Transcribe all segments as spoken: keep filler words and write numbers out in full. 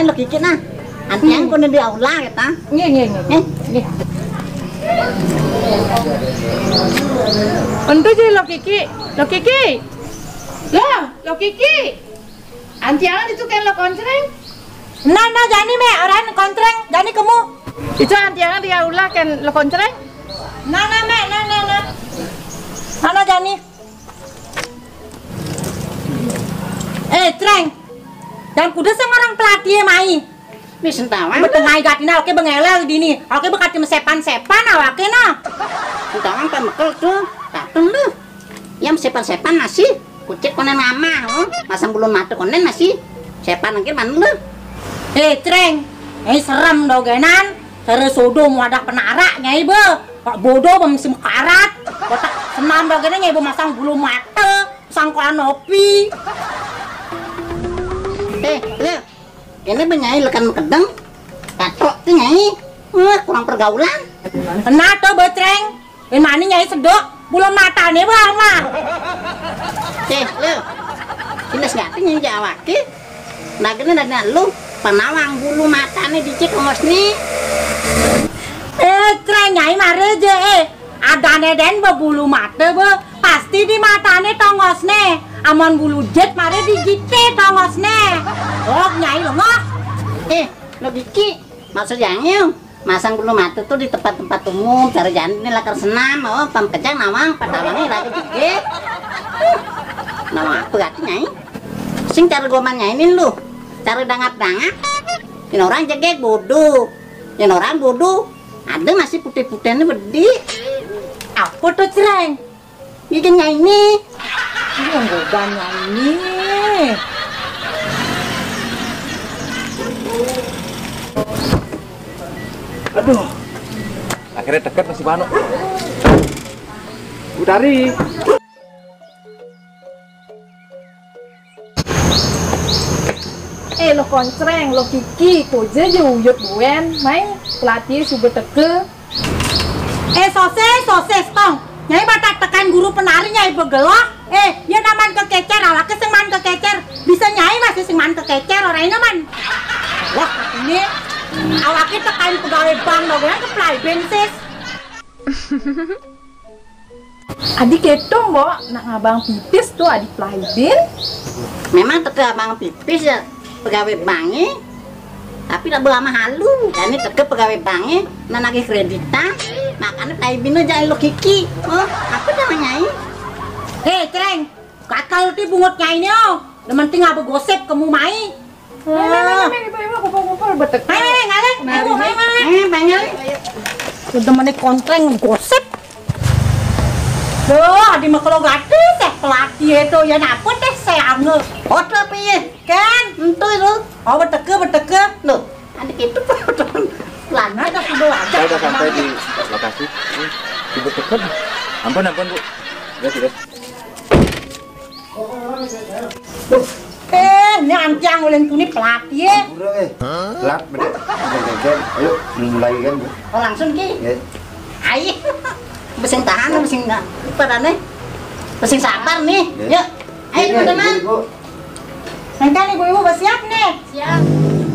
Lo Kiki nah. Antiang kono di aula kata. Nggih, nggih, nggih. Eh? Nggih. Entu je lo Kiki. Lo Kiki. Lo, lo Kiki. Antiang itu kan lo koncreng. Nah, nah, jani me, orang koncreng, jani kemu. Itu antiang di aula kan lo koncreng. Nah, nah, me, nah, nah, nah. Mana jani? Eh, Creng. Jangan kuda sama orang pelatih mai. Ini sentawang. Betengah gatina, oke, bengelel dini. Oke, bekati mesepan-sepan awake nah. Sentawang pamekel tuh. Dateng lu. Yang sepan-sepan masih. Kucek konen mama, oh. Masang bulu mata konen masih. Sepan lagi mana lu? Eh, Creng. Eh, serem dogenan. Sere sodo mau ada penarak nyai be. Pak bodoh bem sim karat. Kotak senam dogenan nyai be masang bulu mata, masang kanopi. Eh, lu. Ini be nyai lekan kedeng. Katok tuh nyai. Wah, kurang pergaulan. Kena tuh be Creng. Ini mani nyai sedok. Bulu matane be ama. Eh, lu. Ini sengati nyai jawake. Nah, gini, nah, nah, lu penawang bulu matane dicek ongos nih. Eh, Creng nyai mare je, eh. Adane den be bulu mata be. Pasti di matane tongosne. Amon bulu jet mare di jite tongosne. Oh, nyai lengok. Eh, lo Kiki, maksud nyai, masang bulu mata tuh di tempat-tempat umum, cara jani ini lakar senam, oh, pam kejang nawang, patawangi lagi dikit. Nawang apa gati nyai? Sing cara goman nyai ini lu, cara dangap-dangap. Ini orang jegek bodoh, ini orang bodoh. Ada masih putih-putihnya bedi. Apa tuh, Creng? Ini kan nyai ini. Ini yang goda nyai ini. Aduh. Akhirnya deket masih Bano. Utari. Eh, lo koncreng, lo Kiki, ko je je uyut buen, mai pelatih suba teke. Eh, sosis, sosis, tong. Nyai batak tekan guru penari nyai begeloh. Eh, ya naman kekecer, awake sing man kekecer. Bisa nyai masih sing man kekecer, orang ini man. Wah, ini awake tekan pegawai bank dong, ya, ke play bensis. Adi keto, Mbok, nak ngabang pipis tuh, adi plaidin. Memang teke abang pipis ya, pegawai bange, tapi tak berlama halu. Jani teke pegawai bange, nak nagih kreditan, makanya plaidin aja lo Kiki. Oh, apa namanya ini? Hei, Creng, kakal ti bungut nyai ini, oh. Demen ting apa gosip kemu mai? Meh, meh, meh, meh, ibu, ibu, kumpul, kumpul, betek. Meh, meh, meh, ngalih. Mari, ibu, meh, meh, meh. Meh, meh, ngalih. Udah mana kontreng gosip. Duh, adi mah kalau gratis ya pelatih itu ya dapet deh saya ange. Foto apa ya? Kan? Entu itu. Oh, beteke, beteke. Loh, ada itu foto. Lana dah sudah aja. Saya udah sampai di lokasi. Ini, di beteke. Ampun, ampun, Bu. Ya sudah. Eh, ini antiang ulin tuni pelatih ya. Ampura, eh. Telat, bedek. Udah, udah, udah. Ayo, mulai kan, Bu. Oh, langsung ki. Ya. Ayo. Besing tahan, besing na-, apa dah nih? Besing sabar nih. Ya. Yuk. Ayo, ya, teman-teman. Bu, Bu. Engkan ibu-ibu bersiap nih. Siap.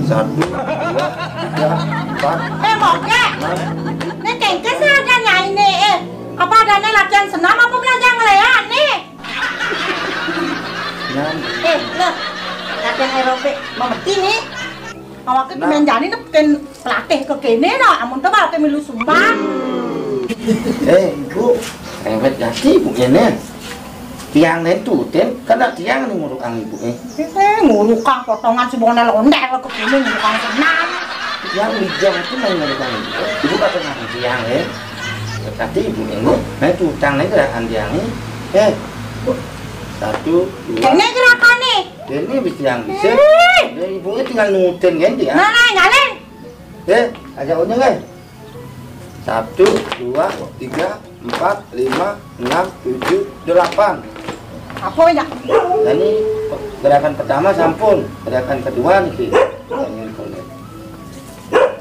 Satu, dua, tiga, empat. Eh, mau gak? Nah. Ini kengkes ada nyai nih, eh. Apa ada nih latihan senam apa belajar ngeliat nih? Nah. Eh, loh. Latihan aerobik. Mau mati nih. Awake nah. Temen jani nih pen pelatih ke kene nah. Amun tebal ke milu sumbang. Eh, Ibu, rewet gati Ibu kene. Tiang nen tuh, Ten. Kan tiang nih ngurukang Ibu, eh. Eh, ngurukang potongan si bonel ondel ke kene ngurukang senam. Tiang bijang itu main ngurukang Ibu. Ibu kata nang tiang, eh. Tapi Ibu ini, nah itu utang nih gerakan tiang nih. Eh, satu, dua. Kene gerakan nih. Ini bisa yang bisa. Ih. Ya, ibunya tinggal nurutin kan dia. Nah, nah, nyalin. Eh, ajak ujung kan? Satu, dua, tiga, empat, lima, enam, tujuh, delapan. Apa ya? Nah, ini gerakan pertama sampun, gerakan kedua nih.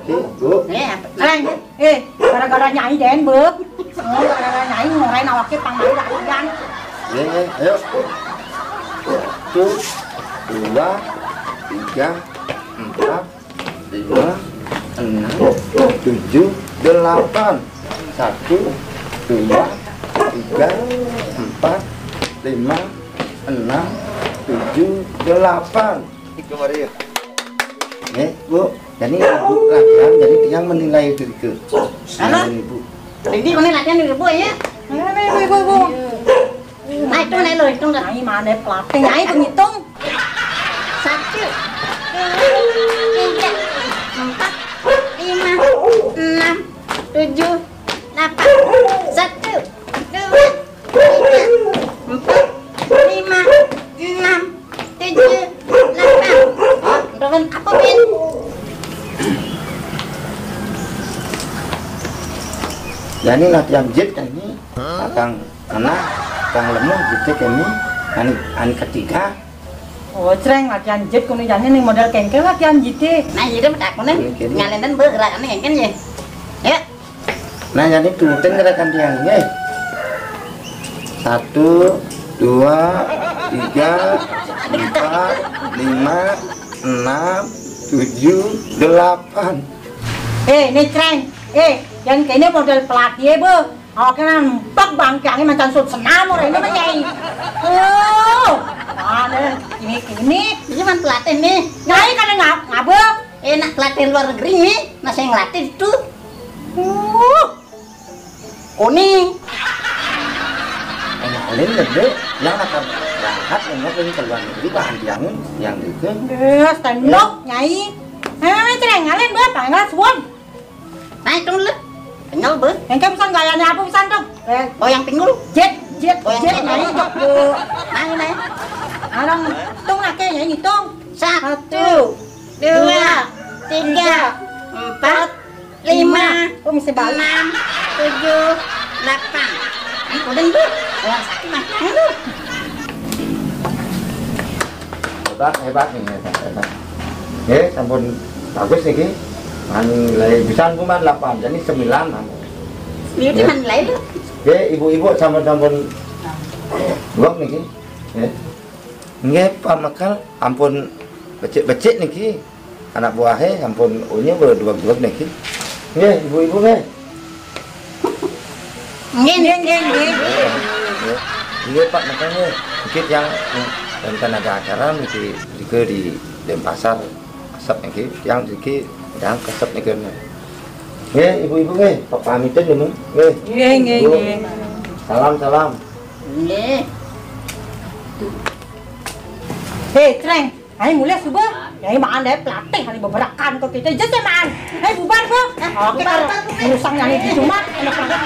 Ini, Bu. Eh, apa? Nah, Eh, gara-gara nyai den, Beb. Oh, gara-gara nyai ngorain awake pang mari latihan. Nih, nih, ayo. Satu, dua, tiga, empat, Enam, tujuh, delapan. Satu, dua, tiga, empat, lima, enam, tujuh, delapan. Kemarin. Eh, Bu, jadi Ibu latihan, jadi tiang menilai diriku. Halo? Ibu. Jadi, mana latihan di Ibu ya? Mana Ibu, Ibu, Ibu? Nah, hitung deh lo, hitung deh. Nyai mana pelatih? Nyai hitung. Satu, dua, tiga, empat, lima, enam, tujuh, delapan. Satu, dua, tiga, empat, lima, enam, tujuh, delapan. Hah? Delapan apa, Bin? Ya, ini latihan jit kan ini. Akan anak, akan lemah jit ini. Ani, ani ketiga. Oh, Creng, latihan jit kuno jani nih model kengkeng latihan jit. Nah, iya deh, tak kuno. Oke, oke. Nyalen dan bergerak kan kengkeng ya. Ya. Nah, jadi turutin gerakan tiang ini. Satu, dua, tiga, empat, lima, enam, tujuh, delapan. Eh, nih, Creng. Eh, yang kayaknya model pelatih ya, Bu. Oke, nampak bangkangnya macam sut senam orang ini mah, Nyai. Oh, mana ini, ini. Ini kan pelatih nih. Nyai kan ngab-, ngabuk. Eh, nak pelatih luar negeri nih, masih ngelatih itu. Uh, kuning. Kenalin gede, yang akan berangkat nengok ini ke luar negeri, bahan tiangin, yang itu. Eh, stand up, Nyai. Eh, Creng, ngalen berapa? Enggak, suan. Nah, itu lu. Kenyal, Bos. Yang kayak pesan gayanya apa pesan tuh? Eh, oh, yang pinggul. Jet, jet, oh, yang jet, pinggul. Nah, itu, Bu. Nah, ini. Orang hitung lah, kayak ngitung. Satu, dua, tiga, empat, lima, oh, mesti balik. Enam, tujuh, delapan. Ini kuda, Bu. Orang sakit mah. Aduh. Hebat, hebat nih, hebat, hebat. Oke, sampun bagus niki. Man nilai pisan ku man delapan, jadi sembilan man. Ini ya. Man nilai lu. Oke, ibu-ibu sampun-sampun dua niki. Ya. Nggih, Pak Mekal, ampun becik-becik niki. Anak buahnya sampun unya berdua-dua niki. Nggih, ibu-ibu nggih. Nggih, nggih, nggih, nggih. Iya, Pak, makanya dikit yang, yang tenaga acara mesti juga di Denpasar asap niki, yang dikit yang kesep niki. Nggih, ibu-ibu nggih, Pak pamitin dulu. Nggih. Nggih, nggih, Bu. Nggih. Salam, salam. Nggih. Hei, Creng. Ayo mulai subuh. Ya, mangan deh pelatih hari beberakan kok kita. Jes ya, man. Ayo bubar, Bu. Oke, bubar, kalau bubar. Urusan yang itu cuma enak banget.